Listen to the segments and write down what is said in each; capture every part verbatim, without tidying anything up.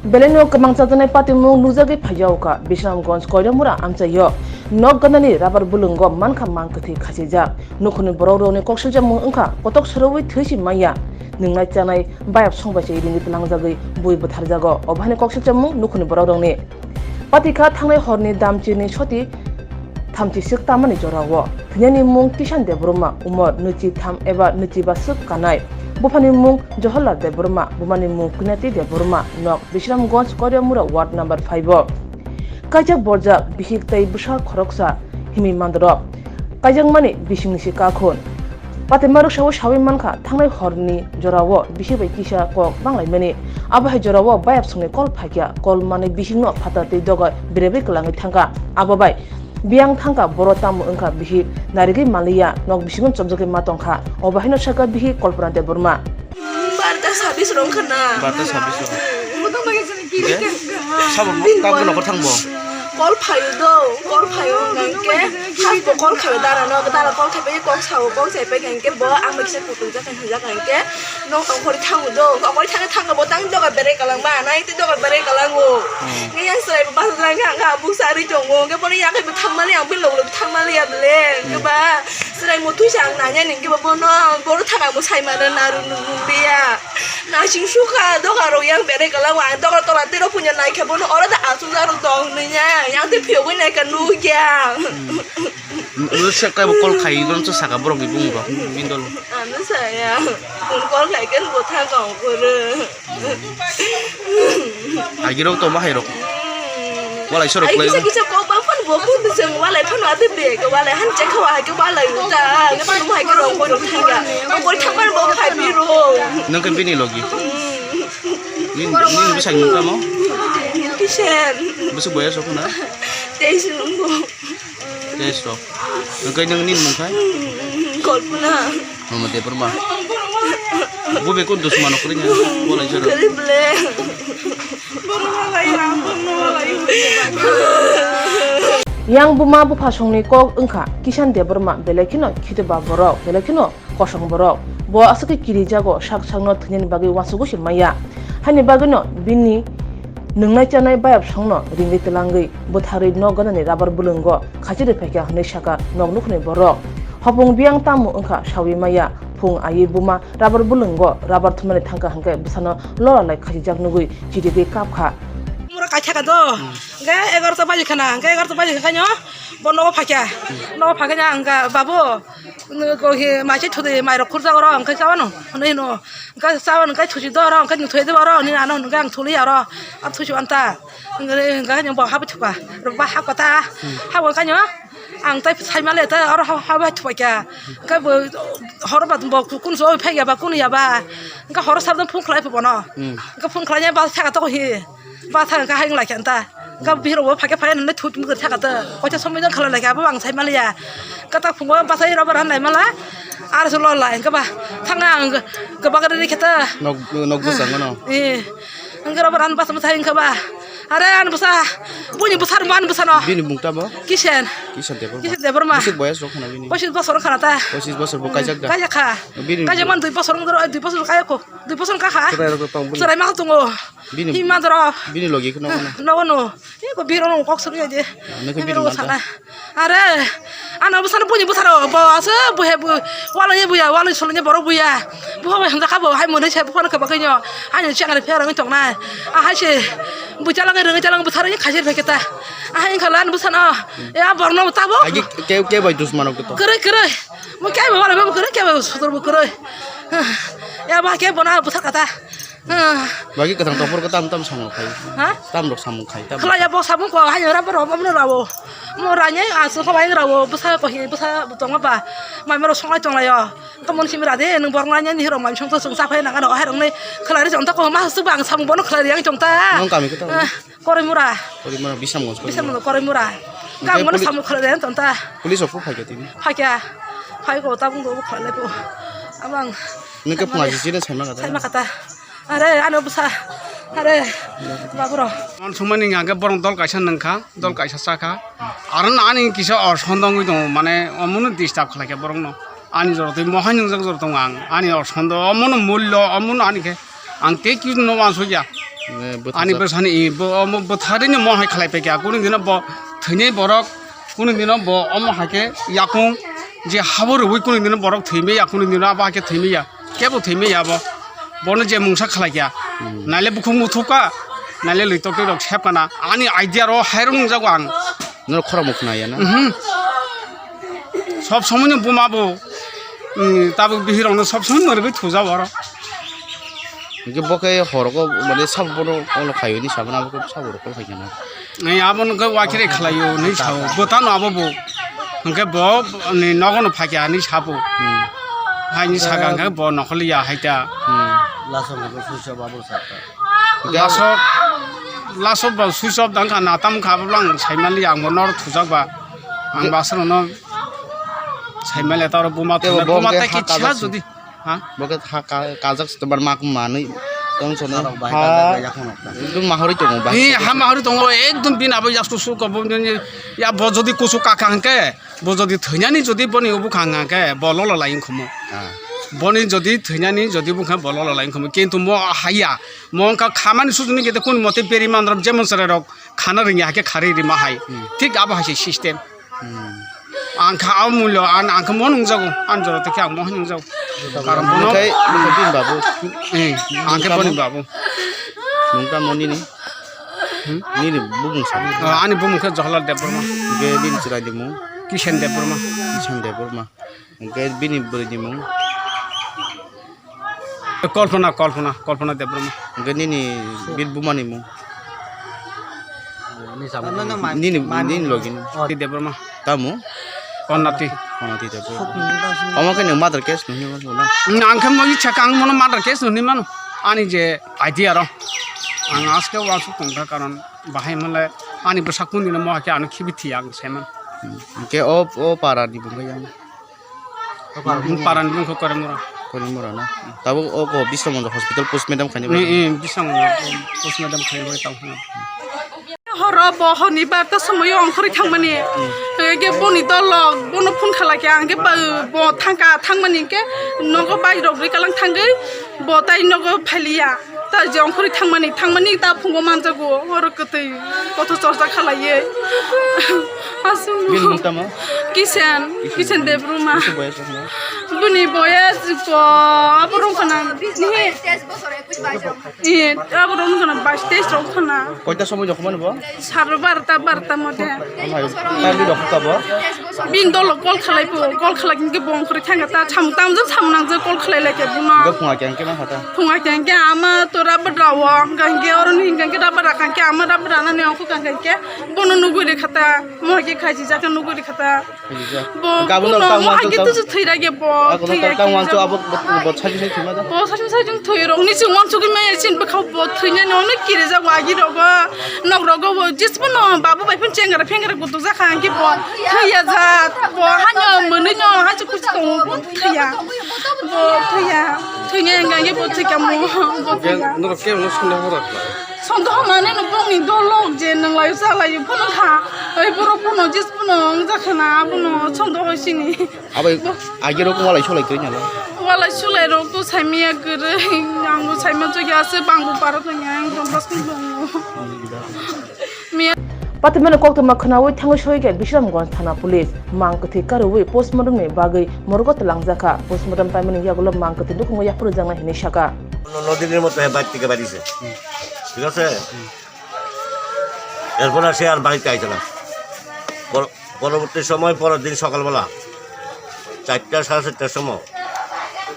Belai no kwmang chajaknai patimung nukjagwi phaijago kha Bisramganj Koiramura amchaio. Nok ganani rabar bwlwngo mankha mang kwthwi khachijak. Nukhungni borok rokni kok silchakmung wngkha kotok sorowi thwi si manya. Nwngnai chanai bayap song bai se ringwi tlangjagwi bui bwtharjago. Obo haino kok silchakmung nukhungni borok rokni. Patikha thangnai horni damchini soti thamchi swk tamani jorao. Thwinani mung Kishan Debbarma, umor nwichi tham eba nwichi ba swk kanai. Buphani mung Johorlal Debbarma, bumani mung Kunati Debbarma, nok Bisramganj Koiramura ward number five o. Kaijak borjak bihik tei bwsa khoroksa himwi mandorok. Kaijakmani bisingni se kakhun. Patima rwksao sawi mankha, thangnai horni jorao bihik bai kisa kok banglaimani. Abo hai jorao bayap songni kol phaikha, kol manwi bihikno phatar twi doga berebwi kwlangwi thangkha. Abo bai biyang thangkha, boro tamo wngkha bihik narigwi manliya, nok bisingo chopjagwi ma tongkha. Obo haino sakha bihik Kalpana Debbarma. Barta sabis rong khana. Barta sabis rong. Oke. Sabo mo, tamo nokar thang bo. Kol phaio do, kol phaio hwnkha hwnkhe, first bo kol khaio dara no, dara kol khai pai kok sao, kok sai pai hwnkhe bo ang bai kisa kutung jak hwnjak hwnkhe, nok tong khori thango do, nok khori thangwi thangkhe bo tang doga berai kalang ba, nai tei doga berai kalang o. Hmm. Nge yang chwrai bo bachajak hwnkhe ang kha bukcha ri tongo, hwnkhe bono yakhai bo thangmani ang bilok lok thangmani ya bele, hwnkhe ba. Chwrai muthung se ang nanya nini khe bo bono, bono thang ang bo sai mano naru nung nung liya. Nasing sukha doga rok yang berai kalang ang doga tola tei rok punya nai khe bono oro da asuk jaro tong nung ya. Yang tei phiyogwi nai kha nung ya. Nung se kai bo kol khai don se saka borok ni bung rok bindol. Ano saya. Kun kol khai kan bo thang kong kore. Agirok to bahai rok. Walai sorok. Ai kisa kisa kok bang pan bo kun bising walai pan ade be ko walai han che khawa ke walai uta. Ke pan mo hai ke rong ko thanga. Ko thang pan bo khai bi ro. Nang ke bini logi. Nin nin bisai mo kamo. Kisen. Bisai boya sok na. Teis nunggu. Teis sok. Nang ke nang nin mung khai. Kalpana. Mama Debbarma. Bo be kun dusmano kuri nya. Walai jero. Kali ble. Yang buma bupha songni kok wngkha Kishan Debbarma, belai kheno khiteba borok, belai kheno kosong borok. Bo aswk khe kirijago, sak sakno thwinani bagwi uansukgo se maya. Haini bagwino bini nwngnai chanai bayap songno ringwi twlangwi bwtharwi nok ganani rabar bwlwngo khachirwi phaikha hwnwi sakha nok nukhungni borok. Hopung biyang tamo wngkha sawi maya, phung aiwi buma rabar bwlwngo rabar thumnani thangkha hwnkhe bwsano lora lai khachijak nugwi chirigwi kapkha. Mura kaithaka do. Hmm. Hwnkhe egarota baji khana, hwnkhe egarota baji khaino bo nogo phaikha. Nogo phaikha hwnkha, "Babu, ko hi mai se thudi, mai rok khurjak oro," hwnkhe chawano hwnwi hino. Hwnkhe chawano hwnkhe thusi do oro, hwnkhe nwng thoi de oro, hwnwi ano hwnkhe ang thuliya oro, ang thusi anta. Hwnkhe hwnkhe bo habwi thukha, ba hakota, hmm, habwi khaino. Ang tai sai male ta oro ha, ha bai thupai kha. Hwnkhe bo horo ba bo kun so phai ya ba kun ya ba. Hwnkhe horo sar phone khlai pha bono. Hmm. Hwnkhe phone khlai ya ba thaka to hi. Ba thaka kha hai lai kha ta. Hwnkhe bihiro bo phai kha phai nang thut mukhe thaka ta. Kocha somoi dang khlai lai kha bo ang sai male ya. Hwnkhe ta phungo ba sai robar han lai mala. Ar so lo lai hwnkhe ba thang ang ke ba gari khe ta. Nok nok bwsang no. Eh. Hwnkhe robar han ba sai hwnkhe ba. Are, ani bwsa, buini bwsa rwma ani bwsano. Bini mung tamo? Kisen. Kisen Debbarma. Kisen Debbarma. Bwswk boyas rok khna bini? Pochis bosor khna ta. Pochis bosor bo kaijak da? Kaijak kha. Bini kaijak man dui bosor wng doro, dui bosor kaya ko. Dui bosor ka kha. Chwrai rok tong bini? Chwrai ma tongo. Bini, hi ma doro? Bini logi khna no. No, no. Iko biro no kok suri aje. Nokhe bini biro manta? Sana. Are, ano bwsano buini bwsaro bo aswk buhe bu, walai buya, walai solai borok buya. Buha bai hamjakha bo, hai mwnwi se buphano khe bagwi nw. Ani chengari pherangwi tongnai. A hai se bui chalangwi rwngwi chalangwi bwtharwi khaisir phaikhe ta. A hai wngkha lan bwsano. Ya borno tabo. Agi ke, ke bai dusmano khe to? Kwrwi, kwrwi. Mo ke bai walai bo kwrwi, ke bai sotor bo kwrwi. Ya ba ke bona bwthar kata. Ah. Bagi kwthang topor ko tam tam samung khai. Ha? Tam rok samung khai, tam. Khlaiya bo samung ko, hai ra borok, omono rawo. Mo ranya, aswk khabai rawo, bwsa ko hi, bwsa tongo ba. Mai maro songlai tonglaio. Ko mon simi rade, nwng borok ranya ni rok mai song to song sa phai nang ano, hai rok ni khlai ri jong ta ko, ma su bang samung bono khlai ri yang jong ta. Nong kami ko ta? Ah, Korimura. Korimura, Bisramganj, Korimura. Bisramganj, Korimura. Hwnkhe kam bono poli-, samung khlai ri yang jong ta. Police rok phai kha tini? Phai kha. Phai ko, tabung ko khlai lai ko. Abang. Nwng khe phunga jisine saima kata? Saima kata. Are, ano bwsa. Are, baburo. Mon sumani hwnkha khe borok dol kaisa nwngkha, dol kaisa chakha. Aro ani kisa osondo wngwi tongo, mane omono disturb khlaikha borokno. Ani jorotwi mohai nwngjak jorot tongo ang. Ani osondo, omono mullo, omono ani khe. Ang tei kisa no uansukya. Eh, bwthajak. Ani bwsani, i, bo, omo bwtharwi ni mo hai khlai paikha. Kunu dino bo thwinai borok, kunu dino bo omo hai khe yakung je habo rwui kunu dino borok thwimaya, kunu dino abo hai khe thwimaya. Kebo thwimaya abo. Bono je mungsa khlaikha. Hmm. Naile bukhuk muthupkha, naile lwitokti rok sepkana. Ani idea ro hai rok nungjago ang. Norok khorang bo khna ya na? Mhm. Sob somoi no buma bo, mm, tabuk bihirokno sob somoi no rwgwi thujao oro. Hingke bo khe horogo mane sabo bono ono khaio hinwi sabana abo khe sabo rok kol khaikhe na. Ai abo no khe wakire khlaio hinwi sao. Bo tano abo bo. Hingke bo ni nogo no phakya hinwi sabo. Hmm. Haini saka hingke bo nokholiya haita. Hmm. Laso hingke switch off abo sakha. Laso, laso bo switch off dangkha na tam kha bo lang saimali ang bo nor thujak ba. Ang basrono saimali ta oro buma thuna, buma te kitsa jodi. Ha? Bo khe ha ka-, kajak se tomar mak manwi tong sono. Norok bahai ha. Kajak bai yakhwng rok ta. Ekdom mahorwi tongo bahai. Hi, ha mahorwi tongo, ekdom bini abo yasku su ko bo ni, ya bo jodi kusu kaka hangke, bo jodi thwinani jodi boni ubu khang hangke, bo lolo lai wngkhumu. Ha. Boni jodi thwinani jodi bukha bo lolo lai wngkhumu. Kintu mo haya, mo wngkha khamani sujuni gede kun mote beri manrok jemon sere rok khana ringya hake khari rima hai. Hmm. Thik abo hai se system. Hmm. Ang kha o mulyo, ang, ang kha mo nungjago, ang jora te khe ang mo nungjago. Karon bono. Mungkai, mungkai bini babu. Eh, ang khe boni babu. Mungka mo nini? Hmm? Nini bumung sa. Ah, ani bumung khe Jawaharlal Debbarma. Hingke bini chwrai ni mung? Kishen Debbarma. Kishen Debbarma. Hingke bini bwrwi ni mung? Kalpana, Kalpana, Kalpana Debbarma. Hingke nini bini buma ni mung? Nini, nini logi ni? Debbarma. Tamo? Konati. Konati Debbarma. Omo khe nwng murder case nungni mano na? Ang khe mo ichha khe ang mono murder case nungni mano. Ani je idea ro. Ang aske wansuk tongkha karon bahai mole ani bwsakuni no mo khe ano khibi thiya ang saiman. Hingke o, o para ni bungkha yang. Para ni bungkha Korimura. Korimura na. Tabuk o ko Biswamondra hospital postmortem khaini bai. Eh, eh, Biswamondra postmortem khaini bai tang. Horo bo honi barta somoyo ongkhorwi thangmani. Ege boni dolok bono phone khalai khe ang khe bo thangka thangmani khe nogo bai rok rikalang thangwi bo tai nogo phailiya. Ta je ongkhorwi thangmani, thangmani ta phungo manjago, oro kwtwi kotho chorcha khalaiwi. Aswk. Bini mung tamo? Kisen, Kisen Debbarma. Bini boyes rok no? Bini boyes ko, abo rong khana, eh, abo rong khana bais teis rong khana. Koita somoi jokhomani bo? Saro barota, barota mode. Amai, tamni rok kha bo? Bini dolo call khalai bo, call khalai khe bo ongkhorwi thangkha ta, samung tamjak samung nangjak call khalai lai khe bono. Hingke phunga khe hingke ma kha ta? Phunga khe hingke ama to rabra o, hingke oro ni hingke rabra kha hingke ama rabra nani ongkho kha hingke bono nugwi rikha ta, mo hai khe khachi jak khe nugwi rikha ta. Bo, gabon bo no tang no, mo hai khe tang tusu thwi rage bo, ah, thwi rage tang wan cho abo bo, bo, bo, sagi, sagi thwi ma da. Bo, sagi, sagi thwi rok ni chwng wan chugwi maya chin bwkha bo thwinani ono kiri jak wagi rogo, nok rogo bo, jis bo no, babu bai phun chengra, phengra kutuk jak kha, hwnkhe bo thwiya jak, bo hanyo mwnwi no, hai chuk kuchuk tongo, bo thwiya, bo thwiya, thwinani hwnkhe bo thwikha mo, bo thwiya. Norok kebo no songna horo kha. Sondoho mane no bongni dol lok je nang layo cha layo phano kha. Oi borok phano jis phano wng jakha na abono sondoho sini. Abai agi rok walai solai kri nyala. Walai solai rok to saimiya kwrwi. Ang bo saima chokya se bangbo paro to nya ang dom bas kun bongo. Miya. Patimano koktwma khwnawi thangwi soikha Bisramganj thana police. Mang kwthwi karwi postmortem ni bagwi morgo twlangjakha. Postmortem paimani yagulo mang kwthwi nukhungo yaphuru jaknai hinwi sakha. অন্য দিনের মতো হ্যাঁ বাইর থেকে বাড়িছে, ঠিক আছে? এরপর আর সে আর বাড়িতে আইছে না। পর-, পরবর্তী সময় পরের দিন সকালবেলা চারটা, সাড়ে চারটার সময়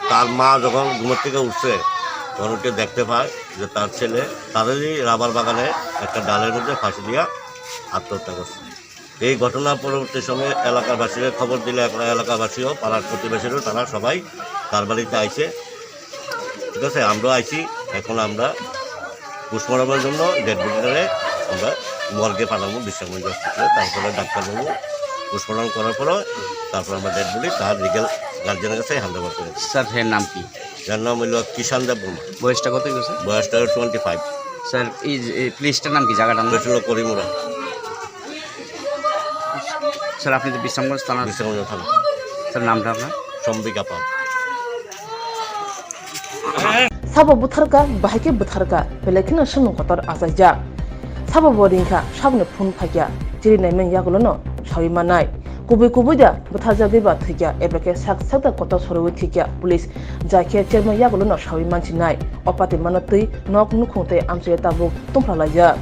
তার মা যখন ঘুমের থেকে উঠছে, তখন উঠে দেখতে পায় যে তার ছেলে তাদেরই রাবার বাগানে একটা ডালের মধ্যে ফাঁসি দিয়া আত্মহত্যা করছে। এই ঘটনার পরবর্তী সময়ে এলাকাবাসীরা খবর দিলে, এখন এলাকাবাসীও, পাড়ার প্রতিবেশীরাও, তারা সবাই তার বাড়িতে আইছে। ঠিক আছে, আমরাও আইছি। এখন আমরা পোস্টমর্টমের জন্য ডেড বডিটারে আমরা মর্গে পাঠাবো, বিশ্রামগঞ্জ হসপিটালে। তারপরে ডাক্তারবাবু পোস্টমর্টম করার পরে তারপর আমরা ডেড বডি তার লিগ্যাল গার্জিয়ানের কাছে হ্যান্ড ওভার করে দিই। স্যার, এর নাম কি? এর নাম হইল কিষান দেব বর্মা। বয়সটা কত হয়েছে? বয়সটা হলো টোয়েন্টি ফাইভ। স্যার, এই যে, এই প্লেসটার নাম কি, জায়গাটার নাম? এটা হলো করিমুরা। স্যার, আপনি তো বিশ্রামগঞ্জ থানা। বিশ্রামগঞ্জ থানা। স্যার, নামটা আপনার? সম্বিকা পাল। Sabo butharkha, bahai khe butharkha, belai kheno swngmung kotor achaijak. Sabo bo ringkha, saboni phone phaikha, chiri naimani yagulono sawi mannai. Kubui kubui da butharjagwi ba thwikha, eba khe sak sak da kotor soriwi thwikha, police jai khe chairman yagulono sawi mansinai. O patimano twi nok nukhung tei amchai tabuk tongphlalaijak.